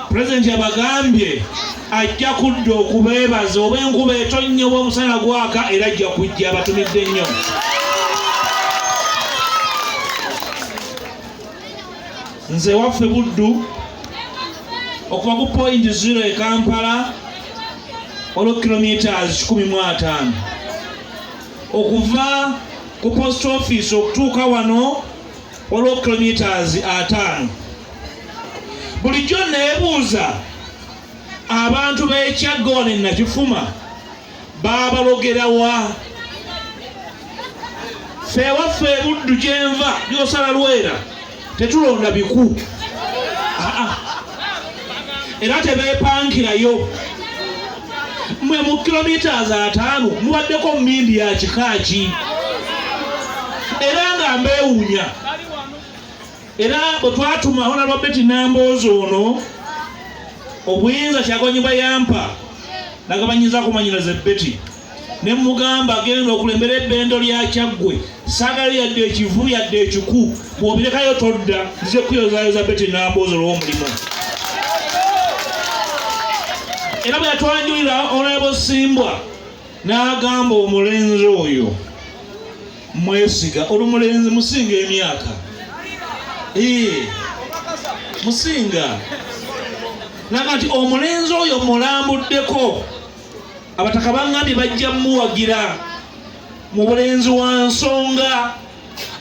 Pulezidenti abagambye ajja kudda okubeebaza oba enkuba etonnya oba omusana gwaka, era ajja kujja. Abatumidde nnyo. Nze waffe Buddu, okuva ku Point Zero e Kampala olwo kilometers 150, okuva ku post office okutuuka wano waliwo kilometers 50. Bulijjo neebuuza abantu b'eKyaggwe wano e Nakifuma baabalogerawa? Ffe ewaffe eBuddu gyenva gyosala lwera tetulonda biku, era tebeepankirayo. Mwe mu kilometers 50 mubaddeko mu mindi ya kika ki? Era nga mbeewuunya. Era bwe twatuma Honorable Betty Nambooze ono obuyinza Kyagulanyi bwe yampa, nagabanyiza kumanyiraze Betty ne mugamba, genda okulembera ebbendo lya Kyaggwe, saagala yadde ekivu yadde ekiku, bw'obirekayo todda. Nzize kuyozayoza Betty Nambooze olw'omulimu. Era bwe yatwanjulira Honorable Simbwa, n'agamba omulenzi oyo mwesiga, olumulenzi musinga emyaka, musinga naga nti omulenzi oyo mulambuddeko, abataka baŋŋambye bajja muwagira mu bulenzi wa nsonga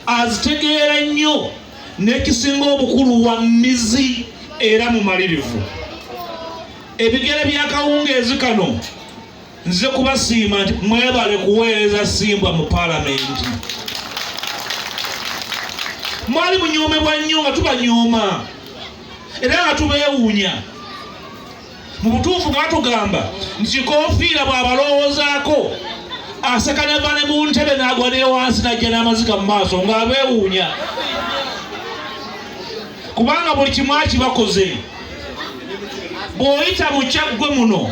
azitegeera nnyo, n'ekisinga obukulu wa mizi era mumalirivu. Ebigere by'akawungeezi kano nze kubasiima nti mwebale kuweereza Simbwa mu paalamenti. Mwali munyoomebwa nnyo, nga tubanyooma era nga tubeewuunya. Mu butuufu nga tugamba nti kikofiira bw'abalowoozaako aseka nava ne mu ntebe n'agwa ne wansi n'ajja n'amaziga mu maaso ng'abeewuunya, kubanga buli kimu akibakoze. Bw'oyita mu Kyaggwe muno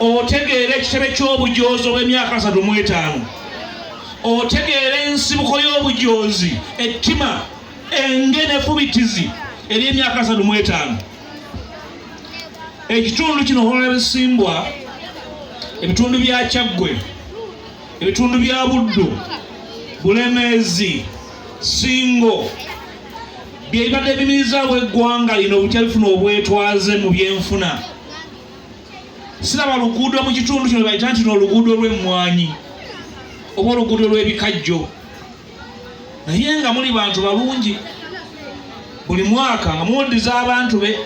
otegeera ekitebe ky'obujoozi obw'emyaka 35, otegeera ensibuko y'obujoozi, ettima, enge n'effubitizi ery'emyaka 35. Ekitundu kino Honorable Simbwa, ebitundu bya Kyaggwe, ebitundu bya Buddu, Bulemeezi, Singo, bye bibadde bimirizaawo eggwanga lino obukya bifuna obwetwaze mu byenfuna. Siraba luguudo mu kitundu kino bayita nti n'oluguudo lw'emmwanyi oba oluguudo lw'ebikajjo, naye nga muli bantu balungi. Buli mwaka nga muwuddiza abantu be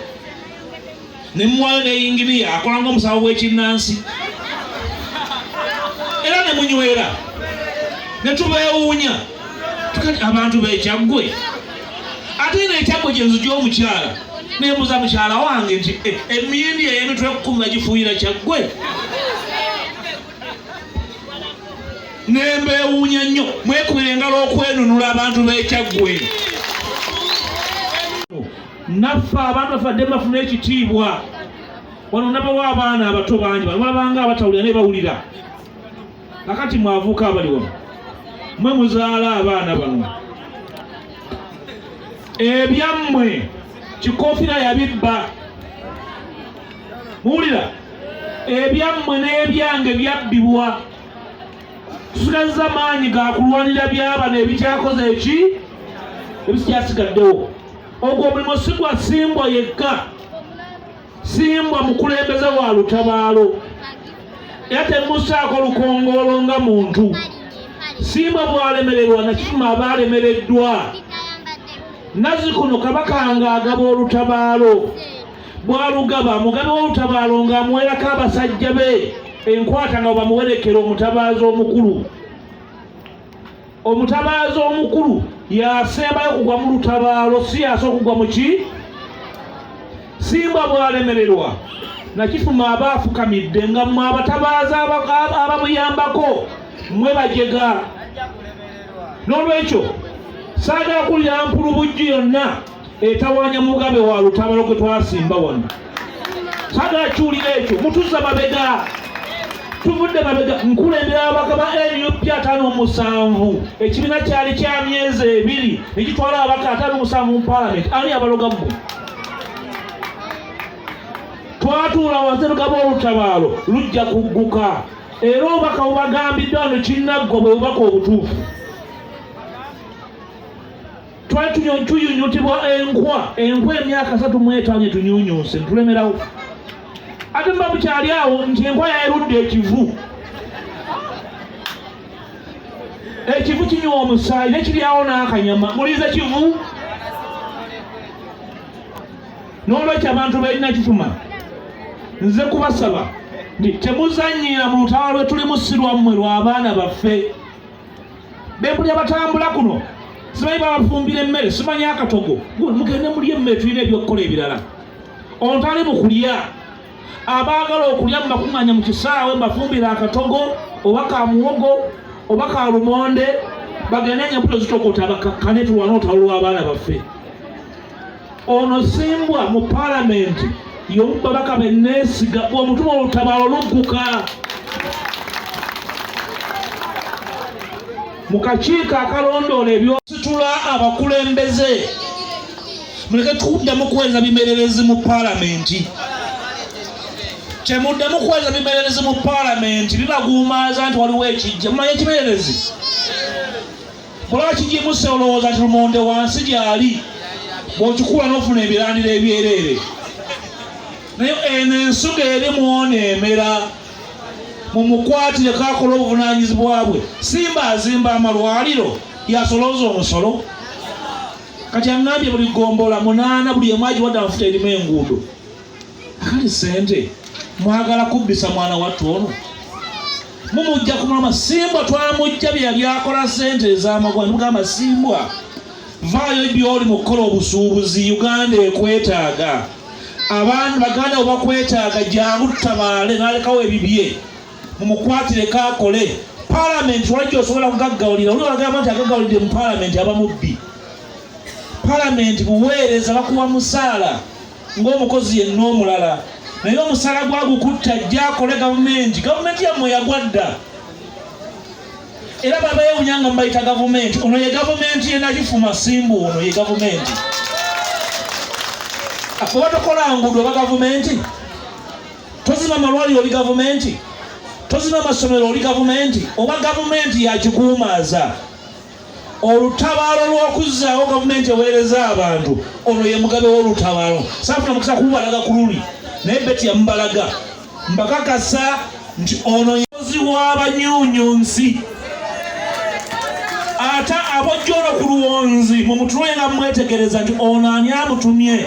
ne muwayo n'eyingiriya akola ng'omusawo w'ekinnansi, era ne munywera ne tubeewuunya tukati abantu b'eKyaggwe. Ate eno eKyaggwe gye gy'omukyala, nembuuza mukyala wange nti emiyindi ey'emitwe 10 bagifuuyira Kyaggwe? Nembeewuunya nnyo. Mwekubira engalo okwenunula abantu b'eKyaggwe. Naffe abantu bafadde bafuna ekitiibwa wano. Nabawo abaana abato bangi bano babanga abatawulira naye bawulira. Kakati mwavuuka abali wano, mwe muzaala abaana bano, ebyammwe kikofira yabibba. Muwulira? Ebyammwe n'ebyange byabbibwa. Tusigazza maanyi ga kulwanira byabano ebikyakoze eki ebikyasigaddewo. Ogwo omulimu si gwa Simbwa yekka. Simbwa mukulembeze wa lutabaalo, era temusaako lukongoolo nga muntu. Simbwa bw'alemererwa, Nakifuma aba alemereddwa. Nazikuno Kabaka ng'agaba olutabaalo, bw'alugaba mugabe w'olutabaalo ng'amuwerako abasajja be enkwata nga bamuwerekera omutabaazi omukulu. Omutabaazi omukulu yasembayo kugwa mu lutabaalo, si yasooka okugwa mu ki. Simbwa bw'alemererwa, Nakifuma aba afukamidde, nga mmwe abatabaazi abamuyambako mmwe bajega. N'olwekyo saagala kulira mpulubujju yonna etawaanya mugabe wa lutabalo gwe twasimba wano. Saagala kiwulira ekyo mutuzza mabega. Tuvudde mabega, nkulembera ababaka ba NUP 57. Ekibiina kyali kya myezi 2 ne kitwala ababaka 57 mu paalamenti. Ani abaloga mmwe? Twatuula wansi tugaba olutabaalo lujja kugguka, era obubaka bubagambiddwa wano kinnaggwa bwe bubaka obutuufu. Twali tuyunyutibwa enkwa, enkwa emyaka 35 etunyunyunse ntulemerawo, ate muba mukyali awo nti enkwa yayerudde ekivu. Ekivu kinywa omusaayi nekiryawo n'akanyama, muliiza kivu. N'olwekyo abantu balina kifuma, nze kubasaba nti temuzannyira mu lutabaalo lwe tulimu, si lwammwe, lw'abaana baffe. Bempulira batambula kuno, simanyi babafumbira emmere, simanyi akatogo, mugende mulye emmere, tulina ebyokukola ebirala. Ono tali mu kulya, abaagala okulya mubakuŋŋaanya mu kisaawe, mbafumbira akatogo oba ka muwogo oba ka lumonde, bagende nga embuto zitokota, bakakkane tulwane olutalo lw'abaana baffe. Ono Simbwa mu paalamenti y'omu babaka be neesiga, bw'omutuma olutabaalo lugguka. Mu kakiiko akalondoola ebyositula abakulembeze, muleke tuddamu kuweereza bimererezi mu paalamenti. Temuddamu kuweereza bimererezi mu paalamenti, bibaguumaaza nti waliwo ekijja. Mumanye ekimererezi bwolaba kigimuse, olowooza nti lumonde wansi gyali, bw'okikuula n'ofuna ebirandira ebyereere. Naye eno ensuga eri mwona emera, mumukwatire kakola obuvunaanyizibwa bwe. Simba azimba amalwaliro, yasolooza omusolo. Kati aŋŋambye buli gombola 8 buli emu agiwadde amafuta erimu enguudo. Akali sente mwagala kubbisa mwana wattu ono, mumujja kumulama. Simbwa twamujja bye yali akola sente ez'amagwa, mugamba Simbwa vaayo byoli mu kukola obusuubuzi, Uganda ekwetaaga, abantu baganda bo bakwetaaga, jangu tutabaale. N'alekawo ebibye, mumukwatireko akole. Paalamenti wali gyosobola kugaggawulira, oli olagamba nti agaggawulidde mu paalamenti aba mubbi. Paalamenti buweereza, bakuwa musaala ng'omukozi yenna omulala, naye omusaala gwagukutta, ajja akole gavumenti. Gavumenti yammwe yagwa dda, era babeewunya nga mubayita gavumenti. Ono ye gavumenti yenakifuma Simbu, ono ye gavumenti. Oba tokola nguudo oba gavumenti, tozimba malwaliro oli gavumenti, tozimba masomero oli gavumenti, oba gavumenti yakikuumaaza. Olutabaalo lw'okuzzaawo gavumenti eweereza abantu, ono ye mugabe w'olutabaalo. Saafuna mukisa kumubalaga ku luli, naye Beti yamubalaga. Mbakakasa nti ono yeozi w'abanyuunyunsi, ate abojja ono ku luwonzi mumutule nga mwetegereza nti ono ani amutumye.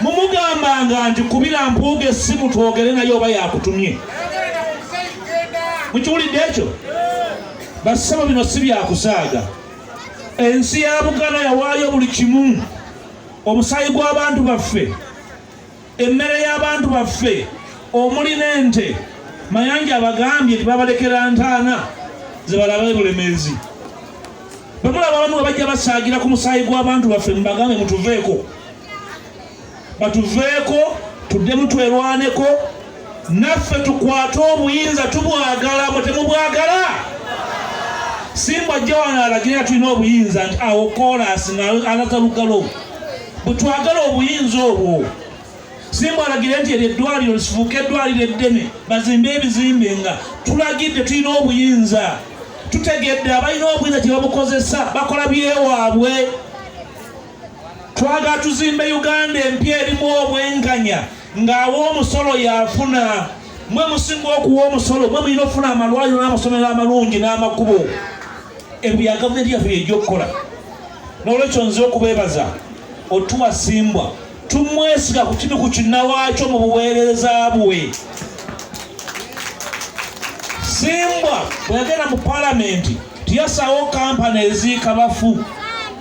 Mumugambanga nti kubira Mpuuga essimu twogere naye oba yakutumye. Mukiwulidde ekyo? Bassebo, bino si byakusaaga. Ensi ya Buganda yawaayo buli kimu, omusaayi gw'abantu baffe, emmere y'abantu baffe, omuli n'ente. Mayanja abagambye nti babalekera ntaana ze balaba Bulemeezi. Bwe mulaba abantu nga bajja basaagira ku musaayi gw'abantu baffe, mubagambe mutuveeko, batuveeko, tuddemu twerwaneko, naffe tukwate obuyinza. Tubwagala, mwe temubwagala. Simbwa ajja wano alagira tulina obuyinza nti awo koolaasi nga alaga lugalo. Bwe twagala obuyinza obwo, Simbwa alagire nti eryo eddwaliro lifuuke eddwaliro eddene, bazimbe ebizimbe nga tulagidde. Tulina obuyinza, tutegedde abalina obuyinza kye babukozesa, bakola byewaabwe. Twagala tuzimbe Uganda empya erimu obwenkanya, ng'awa omusolo yafuna. Mwe musinga okuwa omusolo, mwe mulina okufuna amalwaliro n'amasomero amalungi n'amakubo. Ebyo bya gavumenti yaffe byejja okukola. N'olwekyo nze okubeebaza otuwa Simbwa, tumwesiga ku kimu ku kinnawaakyo mu buweereza bwe. Simbwa bwe yagenda mu paalamenti tiyasaawo kampani eziika bafu,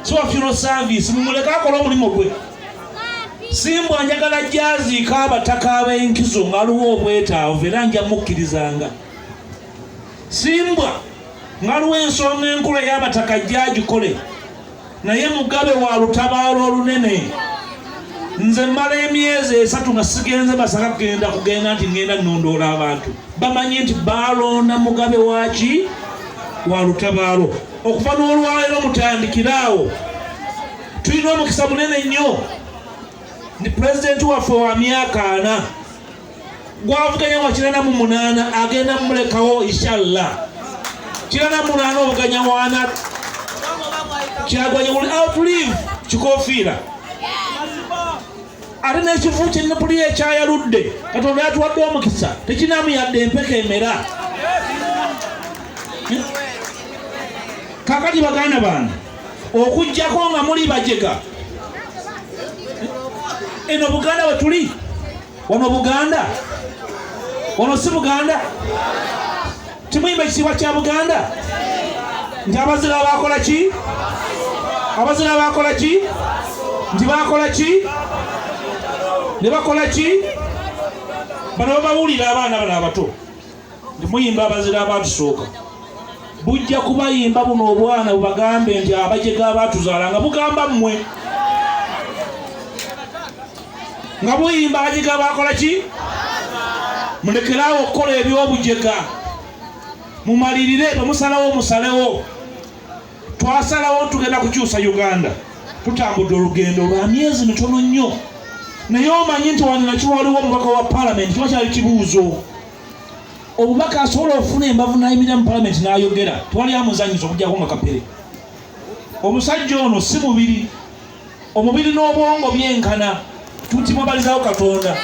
siwa funeral service, mumuleke akole omulimu gwe. Simbwa njagala gyaziika abataka ab'enkizo ng'aliwo obwetaavu, era nja mukkirizanga. Simbwa ng'aliwo ensonga enkulu ey'abataka gyagikole, naye mugabe wa lutabaalo olunene. Nze mmala emyezi 3 nga sigenze Masaka kugenda kugenda nti ngenda nnondoola abantu. Bamanyi nti baalonda Mugabe waaki wa lutabaalo. Okuva n'olwaleero mutandikire awo. Tulina omukisa munene nnyo nti pulezidenti waffe wa myaka 40 gwavuganya wa 98 agenda mulekawo inshallah. 98 ovuganya wana Kyagulanyi will outlive kikofiira. Ate n'ekifu ky'ennepuli ekyayaludde Katonda yatuwadde omukisa tekinaamu yadde empeka emera. Kakati baganda bange, okuggyako nga muli bajega, eno Buganda we tuli, wano Buganda, wano si Buganda, timuyimba ekitiibwa kya Buganda nti abazira baakola ki? Abazira baakola ki? Nti baakola ki? Ne bakola ki? Bano babawulira abaana bano abato nti muyimba abazira abaatusooka. Bujja kubayimba buno obwana bubagambe nti abajega abaatuzaala nga bugamba mmwe nga buyimba abajega baakola ki? Mulekeraawo okukola eby'obujega, mumalirire bwe musalawo musalewo. Twasalawo tugenda kukyusa Uganda. Tutambudde olugendo lwa myezi mitono nnyo, naye omanyi nti wano nakyo waliwo omubaka wa palamenti, kiba kyali kibuuzo. Omubaka asobola okufuna embavu n'ayimirira mu palamenti n'ayogera, tewali amuzannyisa okuggyako nga Kapere. Omusajja ono si mubiri, omubiri n'obwongo byenkana, tutimwebalizaawo Katonda.